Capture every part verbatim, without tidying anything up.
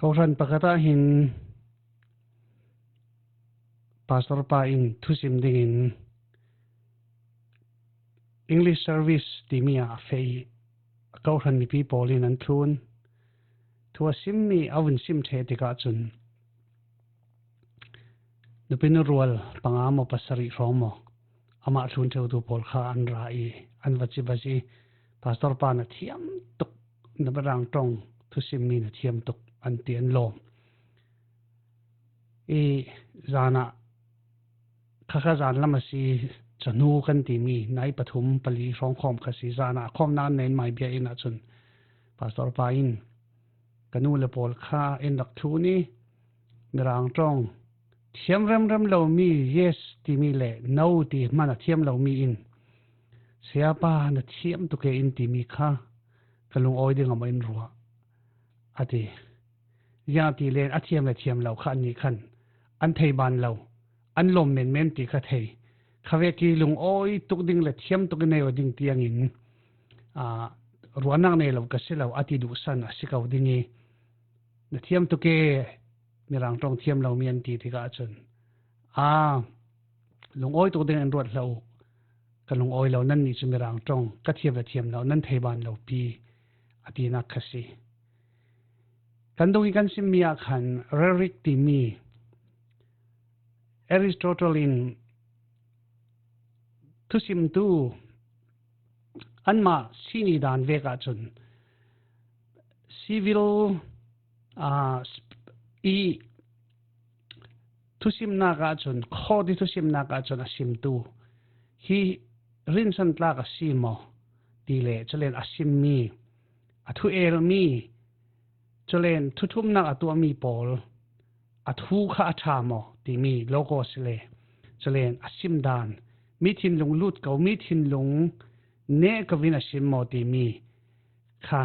Kohran pakhat ah hin pastor pa in thusim dingin English service timi ah a fei kohran mipi pawl in an thlun. Thu a sim mi a vun sim ṭhe tikah cun nupi nu rual panga maw pasarih hrawng maw amah thlun ṭheutu pawl kha an ra i an va ci va ci, pastor pa na thiam tuk, na Mirang ṭong thusimmi na thiam tuk an ti an lawm. I zanah khakha zan lam a si, cahnu kan timi nai pathum pali hrawngkhawm kha si, zanah a khawmnak an nei mai bia inn ahcun pastor pa in ka nu le pawl kha in rak thlun i Mirang ṭong thiam remrem lomi yes timi le no ti hman a thiam lomi in sayapa na thiam tuk e in timi kha ka lungawi ding a maw in ruah a ti. Ziangah ti len a thiam le thiam lo kha annih khan an thei ban lo, an lawm menmen ti kha thei. Khavek i lungawi tuk ding le thiam tuk i nei aw ding tiangin aa, ruahnak nei lo ka si lo a ti duhsan a si ko ding i na thiam tuk e, Mirang ṭong thiam lomi an ti tikah cun aa, lungawi tuk ding in ruat hlah uh, ka lungawi lo nannih cu Mirang ṭong ka thiam le thiam lo nan thei ban lo pi a tinak kha si. Kan dung i kan simmi ah khan rhetoric timi Aristotle in thusimtu anmah sini dan vek ahcun civil aa, sp- i thusimnak ahcun, court i thusimnak ahcun a simtu hi rinsan tlak a si maw ti le culen a simmi, a thu elmi, culen thuthumnak a tuahmi pawl a thu kha a ṭha maw timi logos le culen a sim dan, mi thinlung lut ko, mi thinlung neh ko in a sim maw timi kha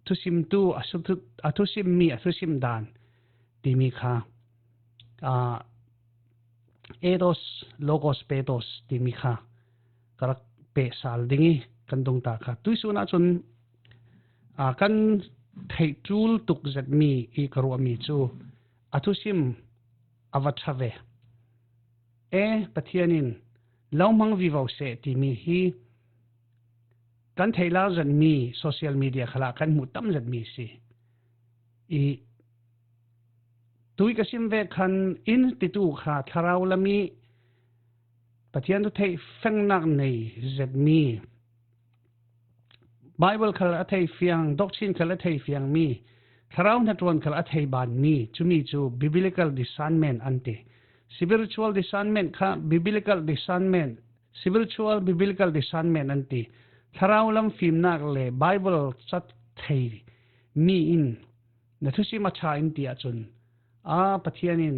thusimtu a, suthu, a thusimmi a thusim dan timi kha aa, ethos, logos, pathos timi kha ka rak pehsal ding i kan dungta kha tuihsun ahcun aa, kan theih ṭul tuk zetmi i ka ruahmi cu a thusim a va ṭha ve. E, Pathian in lo hmang vivo seh timi hi kan theih lak zetmi social media khalah kan hmuh tam zetmi si. I tui ka sim ve khan in titu kha thlarau lam i Pathian thu theih fengnak nei zetmi, Bible khal a thei fiang, doctrine khal a thei fiangmi, thlarau hnaṭuan khal a thei banmi, cumi cu biblical discernment an ti. Spiritual discernment kha biblical discernment, spiritual biblical discernment an ti. Thlarau lam fimnak le Bible cat thei mi in na thusim a ṭha in ti ahcun, aa, Pathian in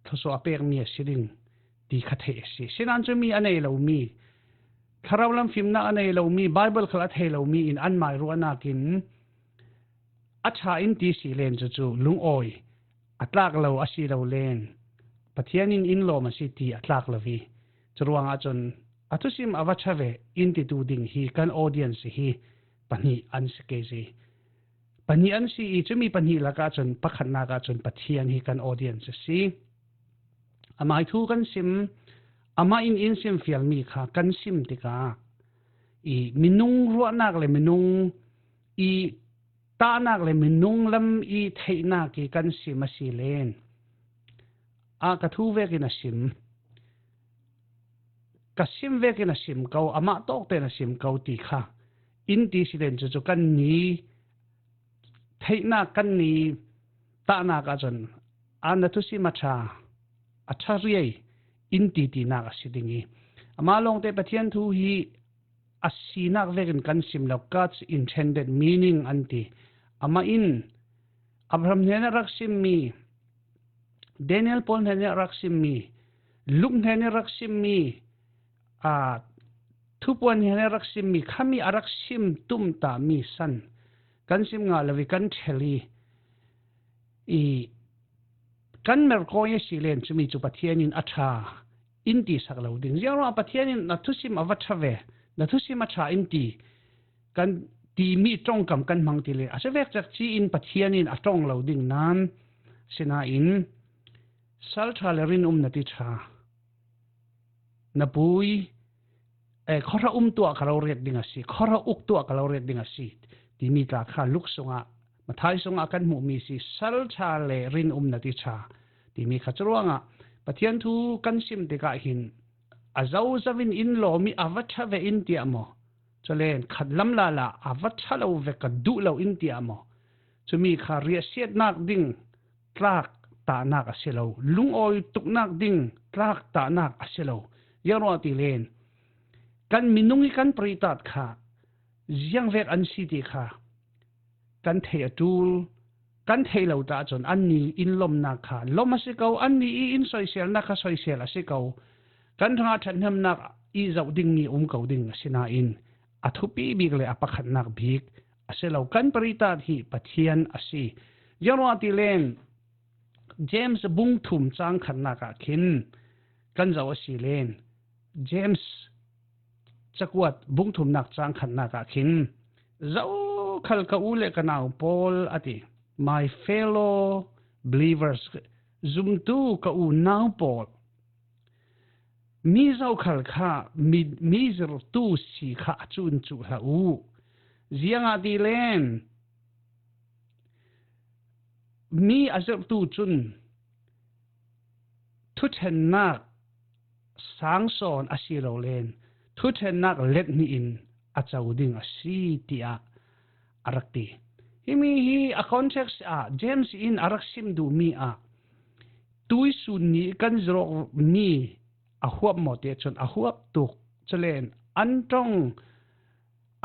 thluasuah a pekmi a si ding ti kha theih a si. Sinain cumi a nei lomi, thlarau lam fimnak a nei lomi, Bible khal a thei lomi in anmai ruahnak in a ṭha in ti si len cucu lungawi a tlak lo a si lo len Pathian in in lawm a si ti a tlak lo i curuangah cun a thusim a va ṭha ve in titu ding hi kan audience hi pahnih an si ke si. Pahnih an si i cumi pahnih lakah cun pakhatnak ah cun Pathian hi kan audience a si. Amah i thu kan sim, amah in in simfialmi kha kan sim tikah i minung ruahnak le minung i tahnak le minung lam i theihnak i kan sim a si len a ka thu vekin a sim, ka sim vekin a sim ko, amah tawk tein a sim ko ti kha in ti si len cucu kan ni theihnak kan ni tahnak ahcun a na thusim a ṭha, a ṭha riai in ti tinak a si ding i, amah lawngte Pathian thu hi a sinak vekin kan sim lo, God's intended meaning an ti. Amah in Abraham hnen a rak simmi, Daniel pawl hnen a rak simmi, Luke hnen a rak simmi, aa, Thupuan hnen a rak simmi, khami a rak sim tumtahmi san kan sim ngah lo i kan ṭhel i, i kan merkawi a si len cumi cu Pathian in a ṭha in ti sak lo ding. Ziangruangah Pathian in na thusim a va ṭha ve, na thusim a ṭha in ti kan timi ṭongkam kan hmang ti le, a si vek cek ci in Pathian in a ṭong lo ding nan, sinain sal ṭha le rin um na ti ṭha, na pui, eh, khuahra um tuah ka lo riat ding a si, khuahra uk tuah ka lo riat ding a si timi tla kha Luke sungah, Matthai sungah kan hmuhmi si, sal ṭha le rin um na ti ṭha timi kha. Curuangah Pathian thu kan sim tikah hin a zozo in in lawm i a va ṭha ve in tiah maw? Culen khat lam lala a va ṭha lo ve ka duh lo in tiah maw? Cumi kha riahsiatnak ding tlak tahnak a si lo, lungawi tuknak ding tlak tahnak a si lo. Ziangruangah ti len kan minung i kan paritat kha ziangvek an si ti kha kan theih a ṭul, kan theih lo ta ahcun anni in lomnak kha lom a si ko, anni i in soiselnak kha soisel a si ko. Kan hrangah ṭhathnemnak i zoh dingmi um ko ding a si nain a thupi bik le a pakhatnak bik a si lo. Kan paritat hi Pathian a si. Ziangruangah ti len James bung thum cang khatnak ah khin kan zoh a si len James cakuat bung thumnak cang khatnak ah khin, zokhal ka u le ka nau pawl a ti, my fellow believers, zumtu ka unau pawl, mi zokhal kha mi, mi zirhtu si kha a cun cuh hlah u. Ziangahtile mi a zirhtu cun thuṭhennak sang sawn a si lo len thuṭhennak let hnih in a co ding a si, tiah a rak ti. Himi hi a context ah James in a rak sim duhmi ah tuisun nih kan zirh awk mi a huap maw ti ahcun a huap tuk. Culen an ṭong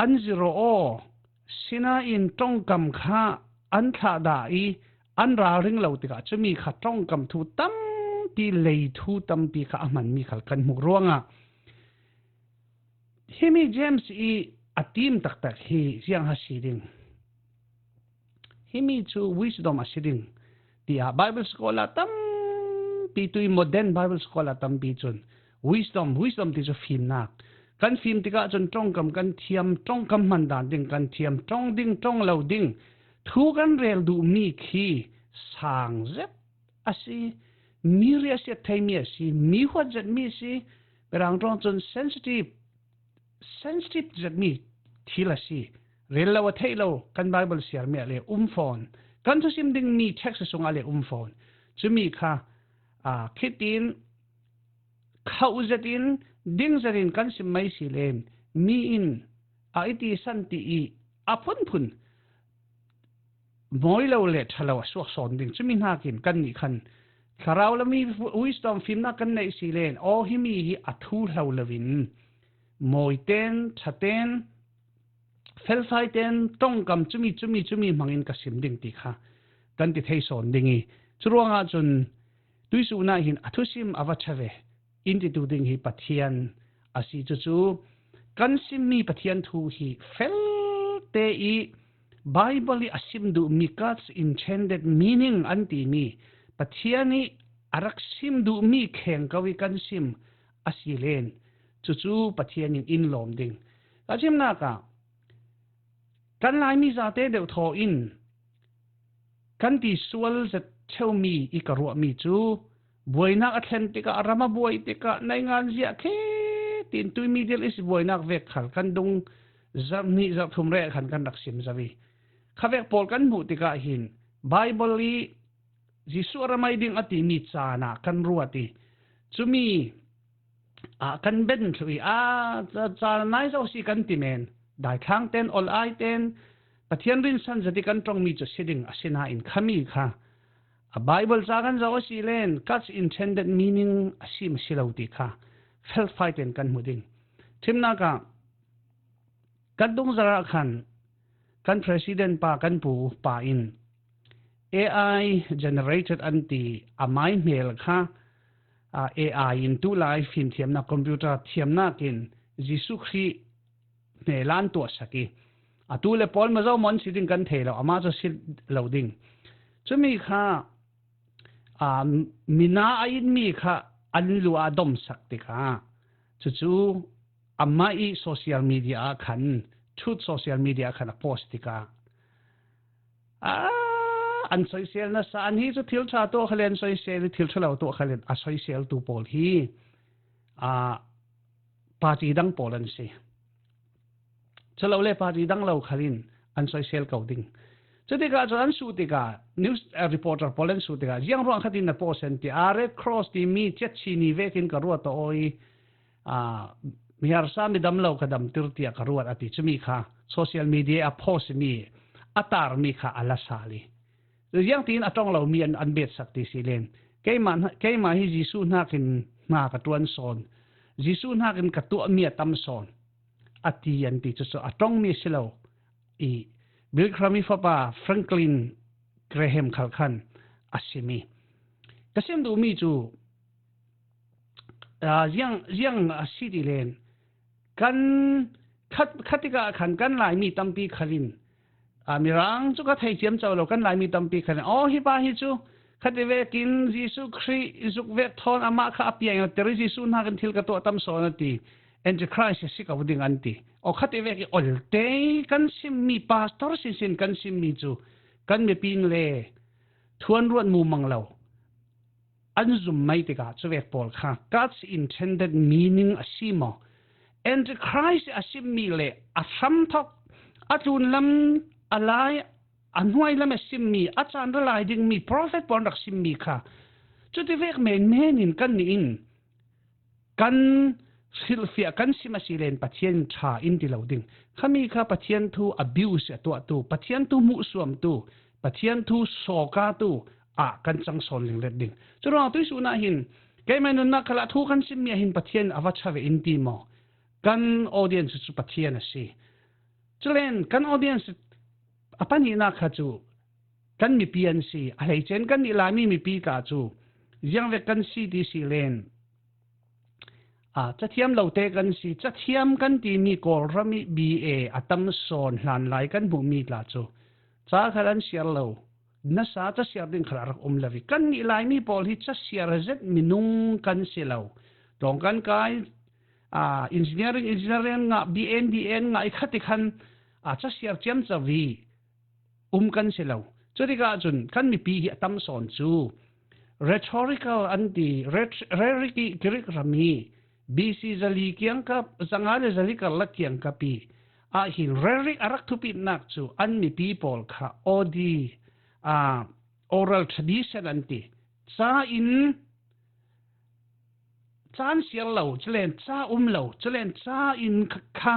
an zirh aw, sinain ṭongkam kha an thlahdah i an ralring lo tikah cumi kha ṭongkam thu tampi, lei thu tampi kha a hmanmi khal kan hmuh ruangah himi James i a tim taktak hi ziang a si ding? Himi cu wisdom a si ding, tiah Bible scholar tampi, tui modern Bible scholar tampi cun wisdom, wisdom ti cu fimnak. Kan fim tikah cun ṭongkam kan thiam, ṭongkam hman dan ding kan thiam, ṭong ding, ṭong lo ding, thu kan rel duhmi khi sang zet a si. Mi riahsiat theimi a si, mi huat zetmi a si, Mirang ṭong cun sensitive, sensitive zetmi thil a si. Rel lo a theih lo kan Bible siarmi ah le um fawn. Kan thusim dingmi text sungah le um fawn. Cumi kha, aa, khitin khauh zetin, ding zetin kan sim mai si len mi in a i tisan ti i a phunphun mawi lo le ṭha lo a suak sawn ding. Cumi hnakin kannih khan thlarau le mi wisdom fimnak kan neih si len, aw, himi hi a thu hlo loin mawi ten, ṭha ten, felfai ten, ṭongkam cumi, cumi, cumi hmangin ka sim ding ti kha kan ti thei sawn ding i, curuangah cun tuisun ah hin a thusim a va ṭha ve in titu ding hi Pathian a si. Cucu kan simmi Pathian thu hi felte i Bible i a sim duhmi God's intended meaning an timi Pathian i a rak sim duhmi khengko i kan sim a si len cucu Pathian in in lawm ding. Ka chimnak ah kan Laimi zate deuh thaw in kan ti sual zet ṭheumi i ka ruahmi cu buainak a thlen tikah, ram a buai tikah, naingan ziah khi tin tui Middle East buainak vek khal kan dung zarh hnih zarh thum reh khan kan rak sim zo i khavek pawl kan hmuh tikah hin Bible i Jesuh a ram ai ding a timi caan ah kan ruat i cumi ah kan ben thluh i, aa, ca, ca nai zo si kan ti men. Daithlang ten, ol ai ten, Pathian rinsan zati kan ṭongmi cu si ding a si nain khami kha a Bible ca kan zoh a si len God's intended meaning a si maw si lo ti kha felfai tein kan hmu ding. Thimnak ah kan dungzarh ah khan kan president pa, kan pu pa in A I generated an ti, a mai hmel kha, a, A I in tulai fimthiamnak, computer thiamnak in Jesuh Khrih hmel an tuahsak i, atu le pawl maw zo maw an si ding kan thei lo, amah cu si lo ding. Cumi kha, a, mina a itmi kha an lu a domsak tikah, cucu amah i social media ah khan, Truth social media ah khan a post tikah, a, an soisel nasa, an hi cu thil ṭha tuah khal in an soisel i, thil ṭha lo tuah khal in a soiseltu pawl hi, a, party dang pawl an si. Cu lo le party dang lo khal in an soisel ko ding. Cutikah cun an suh tikah, news, eh, reporter pawl an suh tikah, ziang ruang khat in na post an ti, a, Red Cross timi ciatchi ni vekin ka ruat aw i, aa, miharsa midam lo ka damtir tiah ka ruat a ti. Cumi kha social media a post mi, a tarmi kha a la sal i, ziangtin a ṭong lomi an, an betsak ti si len, keimah hna, keimah hi Jesuh hnakin hna ka ṭuan sawn, Jesuh hnakin ka tuahmi a tam sawn a ti an ti. Cucu a ṭongmi a si lo i, Billy Graham i fapa Franklin Graham khal khan a simi. Ka sim duhmi cu, aa, ziang, ziang a si ti len, kan khat, khatikah khan kan Laimi tampi khal in, aa, Mirang cu ka thei ciamco lo, kan Laimi tampi khal in, aw, hi pa hi cu khativek in Jesuh Khrih zuk vek thawn amah kha a piang a tir i, Jesuh hnakin thil ka tuah tam sawn a ti, Antichrist a si ko ding an ti. Aw, khativek i olte kan simmi, pastor sinsin kan simmi cu kan mipi in le thu an ruat mumang lo. An zum mai tikah cuvek pawl kha God's intended meaning a si maw? Antichrist a simmi le a hramthok, a tlunlam, a lai, a hnuailam a simmi, a caan ra lai dingmi prophet pawl an rak simmi kha cutivek menmen in kannih in kan hrilhfiah, kan sim a si len Pathian in ṭha in ti lo ding. Khami kha Pathian thu abuse a tuahtu, Pathian thu hmuhsuamtu, Pathian thu sawkatu ah kan cang sawn linglet ding. Curuang tuihsun ah hin keimah nunnak khal ah thu kan simmi ah hin Pathian a va ṭha ve in ti maw? Kan audience cu Pathian a si. Culen kan audience a pahnihnak kha cu kan mipi an si. A hleice in kannih Laimi mipi tla cu ziangvek kan si ti si len, aa, cathiam lote kan si. Cathiam kan timi Kawlram i B A a tam sawn hlanlai kan hmuhmi tla cu ca khal an siar lo. Nasa ca siar ding khal a rak um lo i, kannih Laimi pawl hi ca siar zet minung kan si lo. Tlawng kan kai, aa, engineering, engineering ngah, B N, B N ngah i, khatikhan, aa, ca siar ciamco i um kan si lo. Cutikah cun kan mipi hi a tam sawn cu rhetorical an ti, rhet-, rhetoric i Greek ram i B C zali kiangkap, zanga le zali karlak kiangkap i ah hin rhetoric a rak thupitnak cu an mipi pawl kha audi, aa, oral tradition an ti. Ca in, ca an siar lo, culen ca um lo, culen ca in kha, kha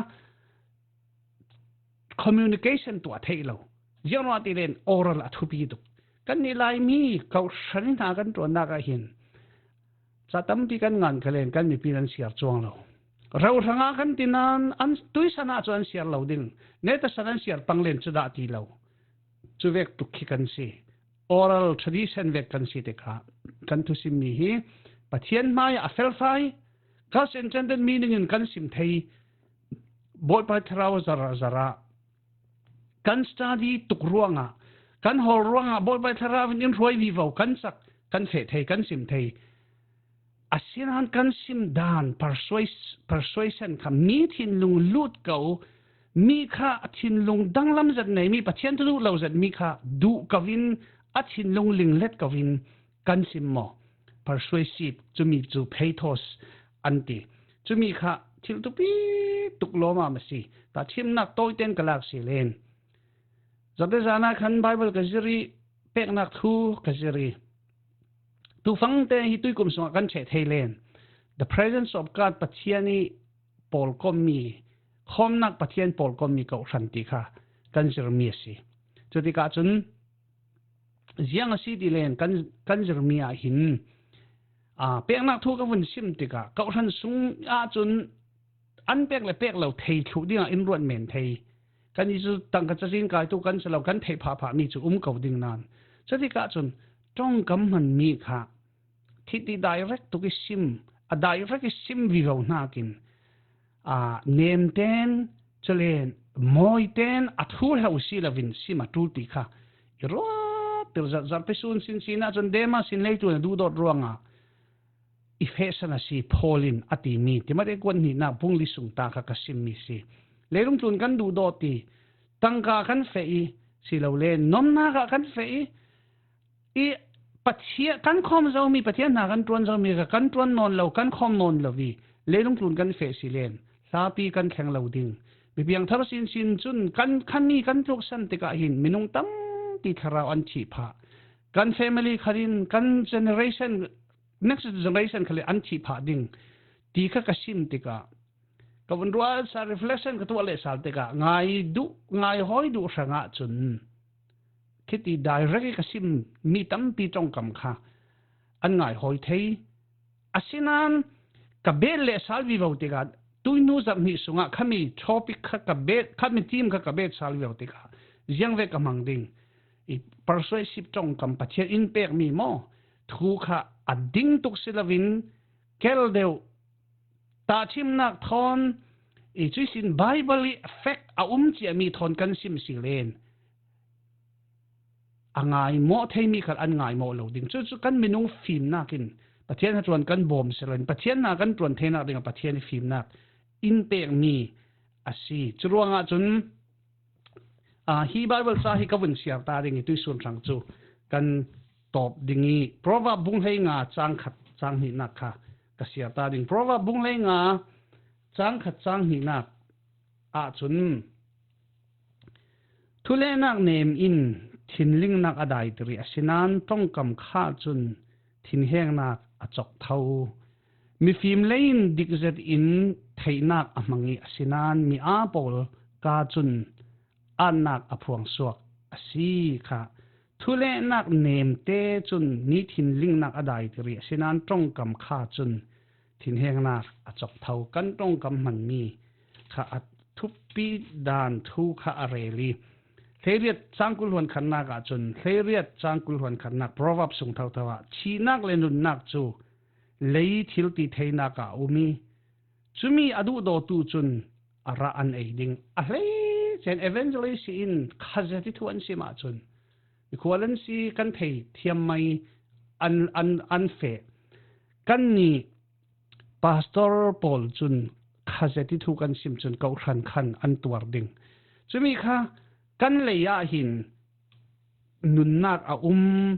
communication tuah theih lo. Ziangruah ti len oral a thupi tuk. Kannih Laimi kohhran i hna kan ṭuannak ah hin ca tampi kan ngan kha len kan mipi in an siar cuang lo. Rohrang ah kan ti nain an tuisan ah cu an siar lo ding. Netasan an siar pang len cu dah ti lo. Cuvek tuk khi kan si. Oral tradition vek kan si tikah kan thusimmi hi Pathian hmai ah a felfai, God's intended meaning in kan sim thei. Bawipa Thlarau zarah, zarah kan study tuk ruangah, kan hawl ruangah Bawipa Thlarau in in hruai vivo kan cak, kan feh thei, kan sim thei. Asinain kan sim dan persuas-, persuasion kha mi thinlung lut ko, mi kha a thinlung danglam zet nei mi, Pathian thu duh lo zet mi kha duh ko in, a thinlung linglet ko in kan sim maw? Persuasive, cumi cu pathos an ti. Cumi kha thil thupi tuk lawmam a si. Tahṭhimnak tawiten ka lak si len, zate zan ah khan Bible ka zir i, peknak thu ka zir i, tufangte hi tuikum sungah kan ṭheh thei len, the presence of God, Pathian i pawlkommi, khawmnak Pathian pawlkommi kohhran ti kha kan zirmi a si. Cutikah cun ziang a si ti len kan, kan zirmi ah hin, aa, peknak thu ka vun sim tikah, kawhhran sung ahcun an pek le pek lo thei thluh dingah in ruat men thei. Kan i cu tangka cazin kai tu kan si lo, kan theih phahphah mi cu um ko ding nain. Cutikah cun ṭongkam hmanmi kha khiti direct tuk i sim, a direct i sim vivo hnakin, aa, nemten, culen mawiten a thu hlo si loin sim a ṭul ti kha i ruat tir zat zat. Pi sun sin sin ahcun Demas in leitlun a duhdawt ruangah i fehsan a si, Paul in a timi, Timote kuat hnihnak bung li sung ta kha ka simmi si. Leilung tlun kan duhdawt i, tangka kan feh i, silole nomnak ah kan feh i, i Pathian kan khawm zomi, Pathian hna kan ṭuan zomi kha kan ṭuan nawn lo, kan khawm nawn lo i, leilung tlun kan feh si len hlapi kan thleng lo ding. Mi piangthar sinsin cun kan khami kan tluksan tikah hin minung tampi thlarau an thih phah. Kan family khalin kan generation, next generation khalin an thih phah ding ti kha ka sim tikah, ka vun ruat sa reflection ka tuah leh sal tikah ngai duh, ngai hawi duh hrangah cun khiti direct i ka sim mi tampi ṭongkam kha an ngai hawi thei. Asinain ka bet leh sal vivo tikah, tuihnu zarh hnih sungah khami topic kha ka bet, khami theme kha ka bet sal vivo tikah ziang ve ka hmang ding? I persuasive ṭongkam, Pathian in pekmi maw, thu kha a ding tuk si loin kel deuh, tahṭhimnak thawn, i cuihsin Bible i fact a um ciami thawn kan sim si len a ngaimawh theimi khal an ngaimawh lo ding. Cucu kan minung fimnak in Pathian hnaṭuan kan bawm si loin Pathian hna kan ṭuan theinak dingah Pathian i fimnak in pekmi a si. Curuangah cun, aa, hi Bible ca hi ka vun siar ta ding i tuihsun hrang cu kan tawp ding i Proverb bung hleinga cang khat cang hnihnak kha ka siar ta ding. Proverb bung hleinga cang khat cang hnihnak ahcun, thulehnak nem in thinlingnak a daiter i, asinain ṭongkam kha cun thinhengnak a cawk tho. Mifim lei in dik zet in theihnak a hmang i, asinain mi aa pawl ka cun aatnak a phuangsuak a si kha. Thulehnak nemte cun ni thinlingnak a daiter i, asinain ṭongkam kha cun thinhengnak a cawk tho. Kan ṭongkam hmanmi kha a thupi dan thu kha a rel i, hleiriat cang kul hluan khatnak ahcun, hleiriat cang kul hluan khatnak Proverb sung thotho ah, thihnak le nunnak cu lei thil ti theinak ah a um i, cumi a duhdawtu cun a rah an ei ding. A hleice in evangelist in kha zet i thu an sim ahcun, mikhual an si, kan thei thiam mai, an, an, an feh. Kannih pastor pawl cun kha zet i thu kan sim cun, kawhhran khan an tuar ding. Cumi kha kan lei ah hin nunnak a um,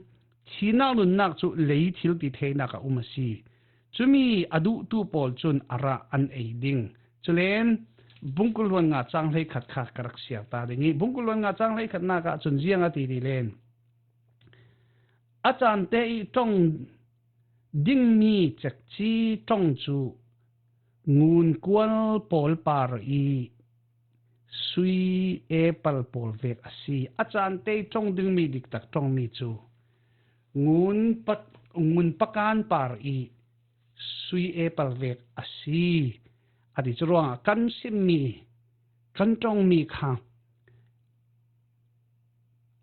thihnak nunnak cu lei thil ti theinak a um a si. Cumi a duhtu pawl cun a rah an ei ding. Culen bungkul hluan nga cang hleikhat kha ka rak siar ta ding i, bungkul hluan nga cang hleikhatnak ah cun ziang a ti ti len, a caan te i ṭong dingmi cekci ṭong cu ngun kual pawl par i sui apple pawl vek a si. A caan te i ṭong dingmi diktak ṭongmi cu ngun pa-, ngun pakan par i sui apple vek a si. A ti cu ruangah kan simmi, kan ṭongmi kha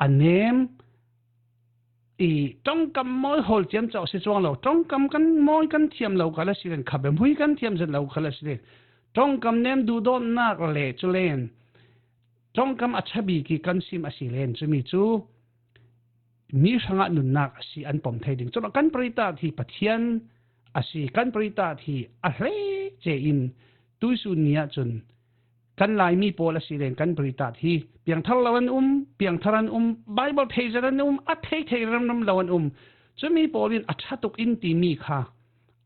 a nem i, ṭongkam mawi hawl ciamco si cuang lo, ṭongkam kan mawi kan thiam lo khal a si len, kha biahmui kan thiam zet lo khal a si len, ṭongkam nem duhdawtnak le culen ṭongkam a ṭha bik i kan sim a si len, cumi cu mi hrangah nunnak a si an pom thei ding. Curuangah kan paritat hi Pathian a si, kan paritat hi a hleice in tuihsun ni ahcun kan Laimi pawl a si len kan paritat hi piangthar lo an um, piangthar an um, Bible thei zet an um, a thei thei remrem lo an um. Cumi pawl in a ṭha tuk in timi kha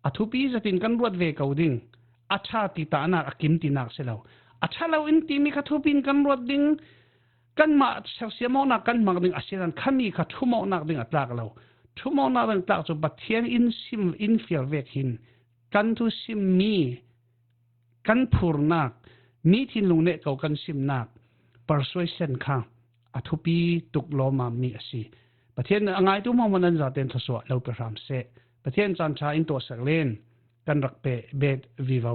a thupi zetin kan ruat ve ko ding. A ṭha ti tahnak a kim tinak si lo. A ṭha lo in timi kha thupi in kan ruat ding. Kanmah sersiam awknak kan hmang ding a si nain khami kha ṭhum awknak ding a tlak lo. Ṭhum awknak ding tlak cu Pathian in sim, in fial vek hin kan thusimmi, kan phurnak, mi thinlung neh ko kan simnak, persuasion kha a thupi tuk lawmam mi a si. Pathian a ngaitu hmuahmuah nan zaten thluasuah lo pe hram seh. Pathian caan ṭha in tuahsak len kan rak peh bet vivo.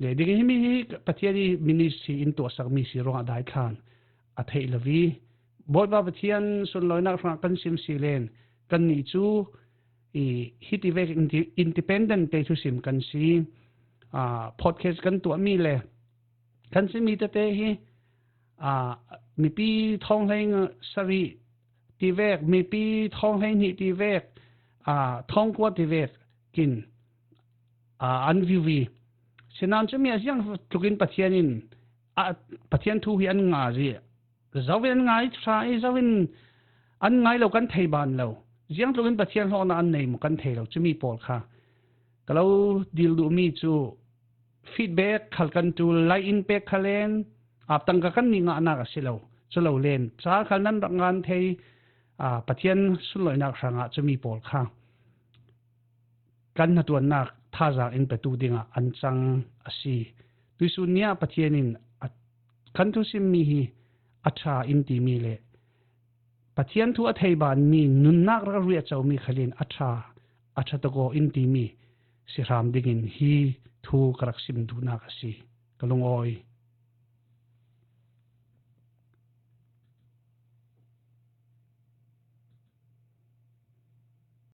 Le ding himi hi Pathian i ministry in tuahsak mi si ruangah daithlan a theih lo vi. Bawipa Pathian sunlawinak hrangah kan sim si len kannih cu i hiti vek indi-, independent te thusim kan si. Aa, podcast kan tuahmi le kan simi tete hi, aa, mipi thawng hlei sarih ti vek, mipi thawng hlei hnih ti vek, aa, thawng kua ti vek kin, aa, an view hi. Sinan cumi a ziang tlukin Pathian in, aa, Pathian thu hi an nga zia. Zo in an ngai ṭha i, zo in an ngai lo kan thei ban lo. Ziang tlukin Pathian hlawkna an nei maw kan thei lo, cumi pawl kha. Ka lo dil duhmi cu feedback khal kan ṭul, like in pek khal in, ap tangka kan nih ngahnak a si lo. Cu lo len, ca khal nan rak ngan thei, aa, Pathian sunlawinak hrangah cumi pawl kha kan hnaṭuannak thazaang in petu dingah an cang a si. Tuihsun ni ah Pathian in a, kan thusimmi hi a ṭha in timi le Pathian thu a thei banmi nunnak rak ri a comi khal in a ṭha, a ṭha tuk aw in timi si hram dingin hi thu ka rak sim duhnak a si. Ka lungawi